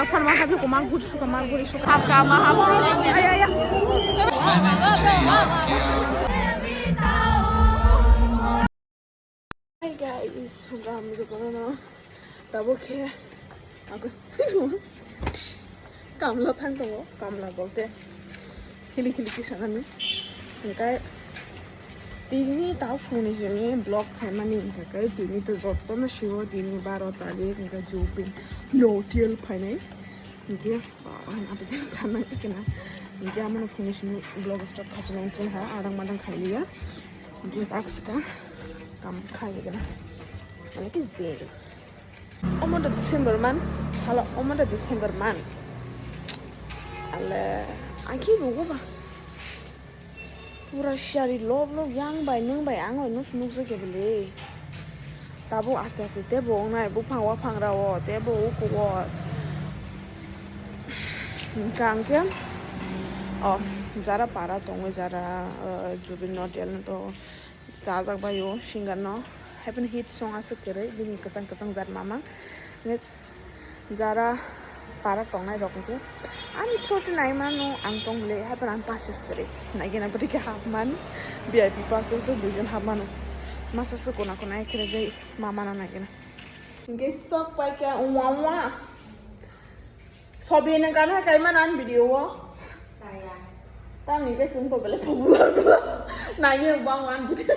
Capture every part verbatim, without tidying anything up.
Karma habi ko mang guri suka, mang guri suka. Hap ka ma hap. Aya, aya. मैंने तुझे याद किया। Hi guys, ram jogana. Tabo khe. Ako. Kamla thang tongo, kamla bolte. Hili hili kisa nani. Hingkai tini ta phone ni simi vlog khaimani hingkai tini to jotto no siwo tini baro tarik hingkai jubin no tiel phainai. Hingke ba ang ati din sanang tikena. Hingke amano phone ni simi vlog start khachinang chun ha adang madang khailiya. Hingke tak sika kam khaigena. Mane ki je. Omo da December man, sala omo da December man. Ale, aki bugo ba. Pura siyari lob lob yang bai nwng bai ang bai nus nukjak ya bwle. Tabuk aste aste tebo wngnai buphang waphang rao tebo uko o. Hingkha hingkhe o jara para tongo jara, eh, Jubin Nautiyal no to chajak bai o singer no. Haipano hit song aswk kwrwi bini kwchang kwchang jat mama. Jara para tongnai rok hwnkhe ani through twi nai mano ang tong le, haphano ang passes kwrwi. Naigena bwrwi khe hapman V I P passes o duijon hapmano. Masa se kona kona ekhe regwi ma mano naigena. Hingke sok pai khe uwa uwa. Sobi nang kana kai mana an video o. Tang ni ke sung to bele popular bela. Nai ye bang an video.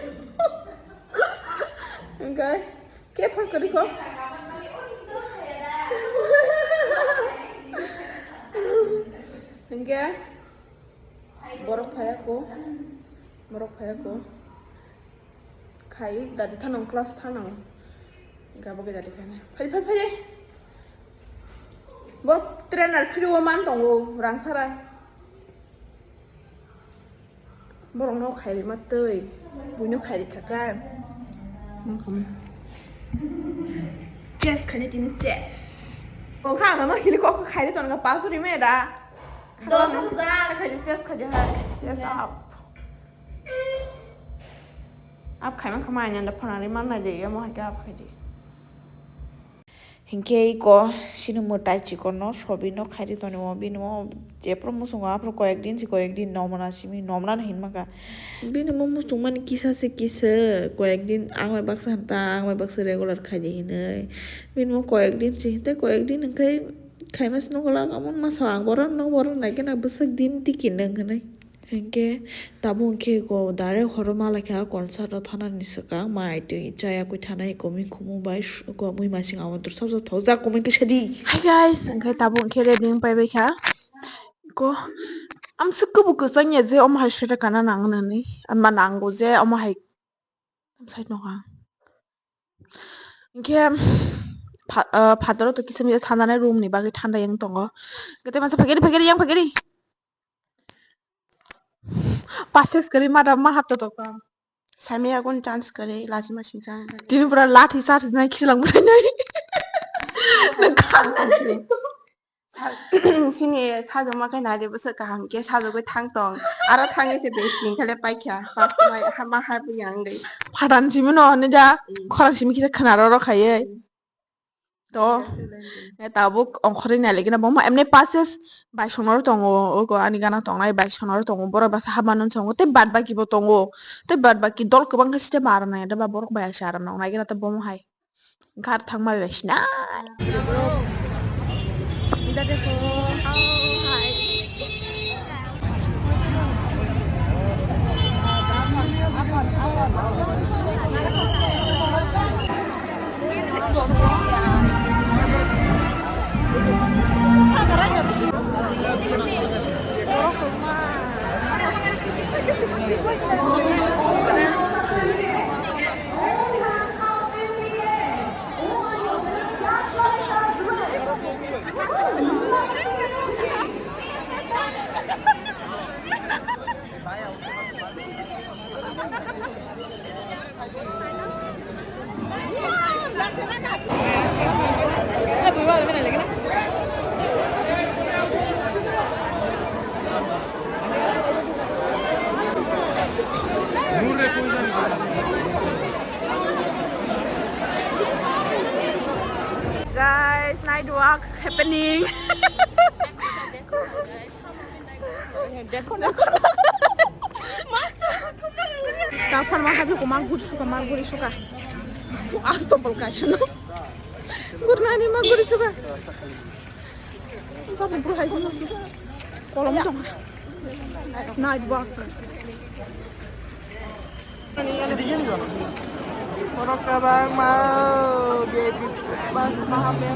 Hingke. Ke phang kari ko? Hingke borok phaya ko, borok phaya ko. Khai dadi thanang class thanang. Gabo ke dadi khana. Phai phai phai. Borok trainer free o man tongo rang sara. Borokno khairima twi, buino khairi khaka. Chest khaini tini chest. O kha no khili kok khairi tonga paso rime da. Dos hajar. Khairi chest khairi ha. Chest up. Up khaima khama anya da phana rima na de yamo hai ka up khaidi. Hinkhe iko chini mwtai chikorno sobino khairi tonwi o, bini o jephru muchungo aphuru koyek din se koyek din nomna simi nomna no hinmaka. Bini mo muchungmani kisa se kisa koyek din ang bai baksa hinta ang bai baksa regular khaidi hinwi. Bini mo koyek din se hintai koyek din hinkhe khaima se nokla omo masa ang bohrok no bohrok naikhe na bwswk din tiki nang hinwi. Hinkhe tabuk hinkhe eko direct horo malaikha concert o thanani swkang mai twi chaya kwi thanai eko mikhumu bai eko muimasing abo dur sabsa thokjak comment kisa di. Hi guys, hinkhe tabuk hinkhe ready wng pai baikha. Eko amswk kwbwi kwchangya je omo hai sweater kana nang nani ama nango je omo hai side nokha. Hinkhe pha-, ah, phataro to kisa misa thanani room ni bagwi thanda yang tongo. Hinkhe tei masa phageri phageri yang phageri. Pases kari mada ma hapta to ka. Sami agun chance kari lajima singsa. Tini pura lathi charge nai khilang bwthai nai. Nang khan nai. Sini sajoma khe nai de bwswk kaham khe sajogwi thang tong. Aro thangwi se de sini khale paikha. Pas mai ha ma ha biyang de. Phadan simi no hwnwi da. Mm. Khorang simi kisa khna rw rw khaiwi. To, e tabuk ongkhorwi nailikhe na, bo ma emne pases bai sonor tongo, ogo ani gana tongnai bai sonor tongo, borok basa hapmano tongo, tei bad baki bo tongo, tei bad baki dol kwbang khe site ma aram nai, ba borok bai aisa aram nai, naikhe na tei bo mo hai. Gar thangma bai sinai. Guys, It's night walk happening. Taphar ma habi ko ma guri suka, ma guri suka. Asto bol kaisa no. Gurnani ma guri suka. Sa bro hai jino. Kolom tong. Night walk. Borok kwbangma V I P bus kaham ya.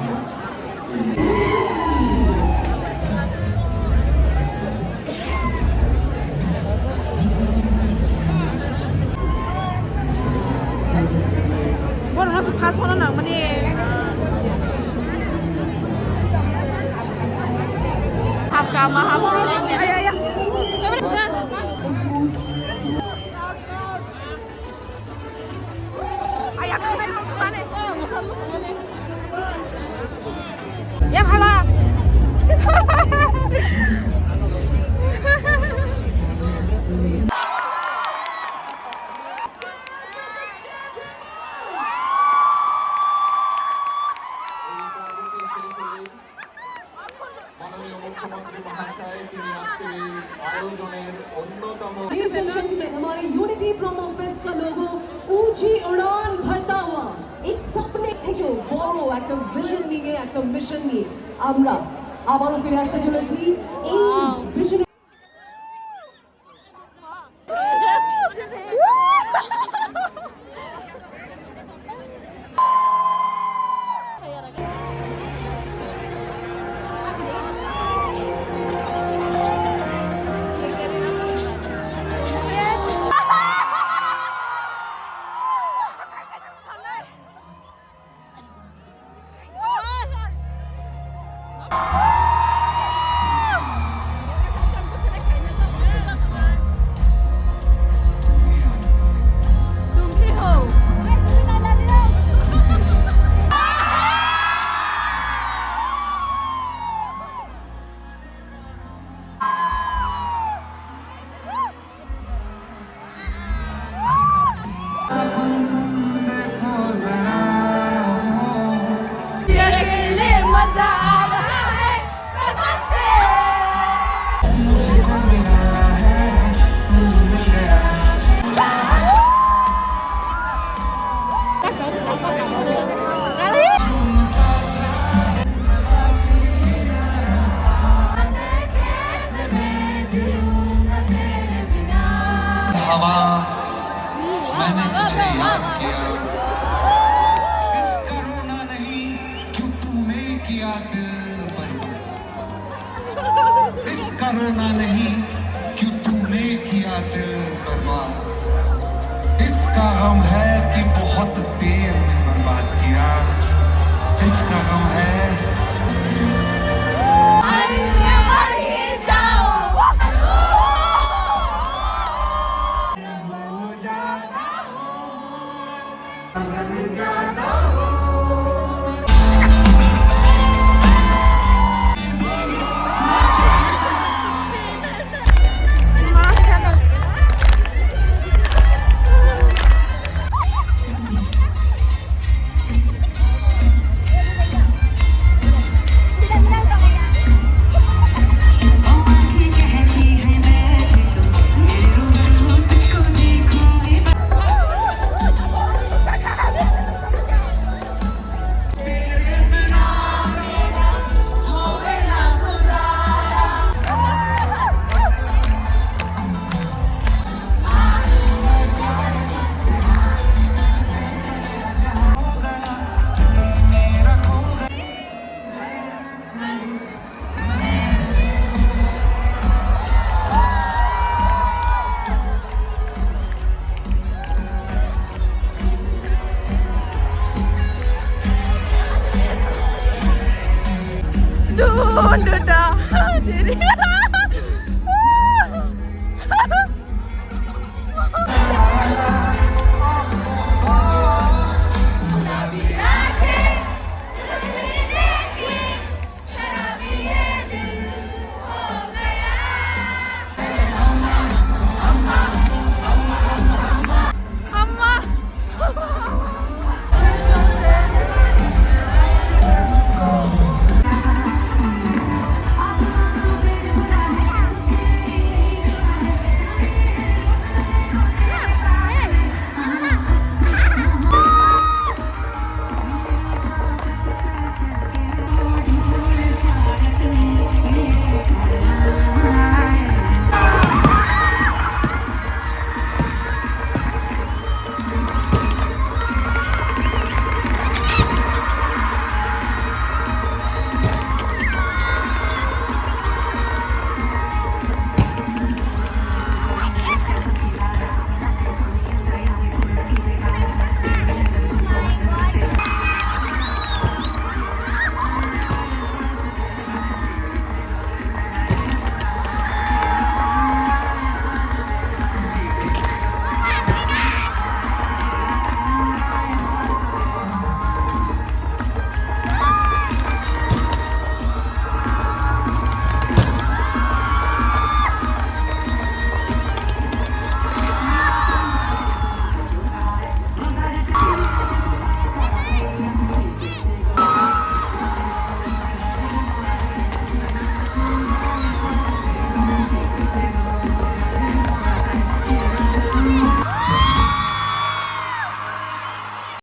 Borok no first one nang mani. Hapka ma hapka. Ay, ay. Ya, hala. মাননীয় মুখ্যমন্ত্রী মহাশয়, তিনি আজকের এই আয়োজনের অন্যতম Ladies and gentlemen, हमारे unity promo fest का लोगो ऊंची उड़ान भरता हुआ एक सपने থেকেও বড় একটা ভিশন নিয়ে, একটা মিশন নিয়ে আমরা আবারও ফিরে আসতে চলেছি। এই ভিশন हवा, मैंने तुझे याद किया। इसका रोना नहीं, क्यों तूने किया दिल बर्बाद। इसका रोना नहीं, क्यों तूने किया दिल बर्बाद। इसका गम है कि बहुत देर में बर्बाद किया। इसका गम है। Dun, dun, da. Diri.